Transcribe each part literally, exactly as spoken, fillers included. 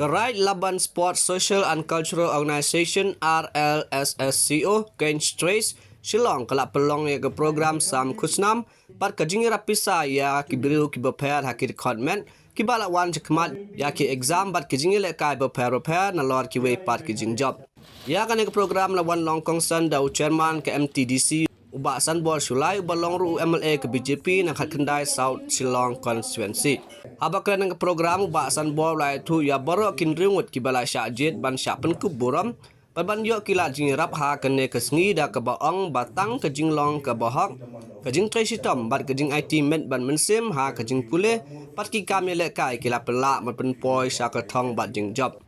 The Right Laban Sports Social and Cultural Organization, R L S S C O, Kench Trace, Shillong, ka la pynlong ïa ka program sam khusnam bad ka jingïarap pisa ïa ki briew kiba pher ha ki dkhot met kiba la wan shakhmat ïa ki exam bad ki jingïalehkai bapher bapher nalor kiwei pat ki jingjop. Ïa kane ka program la wan long kongsan da u chairman ka M T D C, u Bah Sanbor Shullai, uba long ruh u M L A ka B J P na khatkhyndai South Shillong Constituency. Haba kren ha ka program, u Bah Sanbor u la ïathuh ïa baroh ki hynriew ngut kiba la shah jied ban shah pynkup burom bad ban ïoh ki lad jingïarap ha kane ka sngi, da kaba ong ba tang ka jinglong kaba hok, ka jingtrei shitom bad ka jingaiti met bad mynsiem ha ka jingpule bad ki kam ïalehkai ki la pynlah ban pynpoi sha ka thong bad jingjop.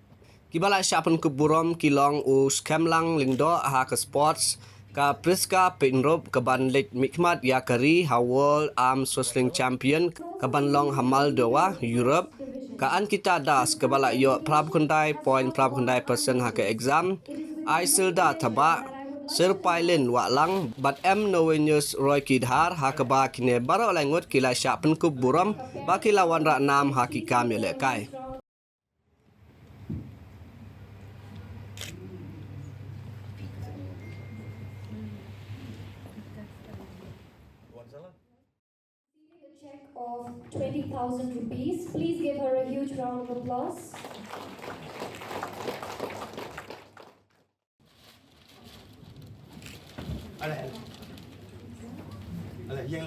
Kiba la shah pynkup burom ki long u Skemlang Lyngdoh ha ka sports, ka Prisca Pynrup kaban leit mihkhmat ïa ka ri ha World Arm Wrestling Champion kaban long ha Moldova, Europe, ka Ankita Das kaba la ïoh phra phew khyndai point phra phew khyndai percent ha ka exam, Isilda Thabah, Sir Pailin Wahlang bad M Novenius Roykidhar, ha kaba kine baroh lai ngut ki la shah pynkup burom ba ki la wanrah nam ha ki kam ïalehkai. A check of twenty thousand rupees. Please give her a huge round of applause.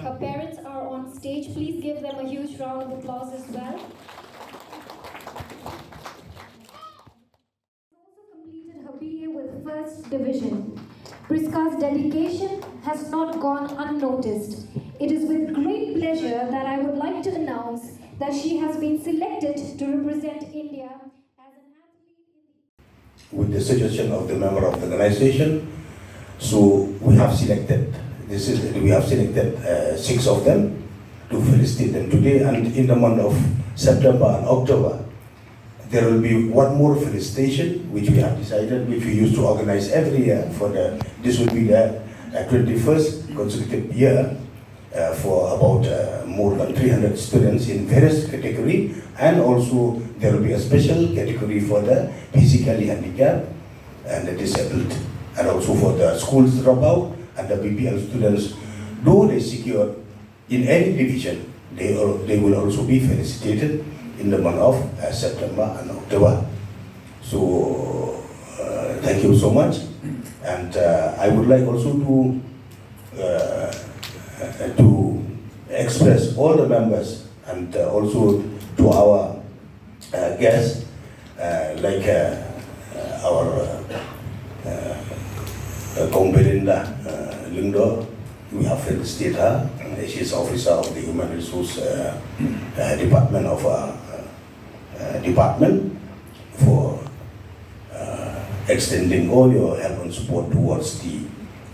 Her parents are on stage. Please give them a huge round of applause as well. Also completed her B A with first division. Prisca's dedication has not gone unnoticed. It is with great pleasure that I would like to announce that she has been selected to represent India as an athlete in the with the suggestion of the member of the organization. So we have selected, this is, we have selected uh, six of them to felicitate them today, and in the month of September and October, there will be one more felicitation which we have decided, which we used to organize every year for the, this will be the uh, twenty-first consecutive year uh, for about uh, more than three hundred students in various category, and also there will be a special category for the physically handicapped and the disabled, and also for the schools dropout and the B P L students. Though they secure in any division, they, al- they will also be felicitated in the month of uh, September and October. So, uh, thank you so much. And uh, I would like also to uh, to express all the members and uh, also to our uh, guests, uh, like uh, uh, our uh, uh, uh, Kong Belinda uh, Lyngdoh. We have felicitate her. Uh, she is officer of the Human Resource uh, uh, Department of our uh, uh, department for uh, extending all your help and support towards the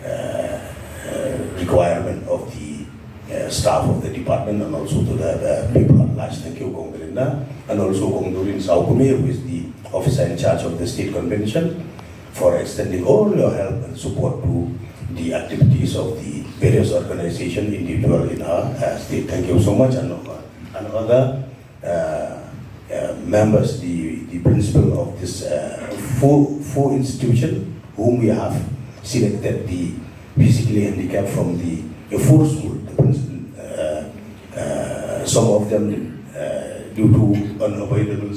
uh, uh, requirement of the uh, staff of the department and also to the, the people at large. Thank you, Kong Belinda, and also Kong Doreen Saukume, who is the officer in charge of the state convention, for extending all your help and support to the activities of the various organization individual in our uh, state. Thank you so much, and, uh, and other uh, uh, members, the, the principal of this uh, four, four institution whom we have selected the physically handicapped from the, the four school. The principal, uh, uh, some of them uh, due to unavoidable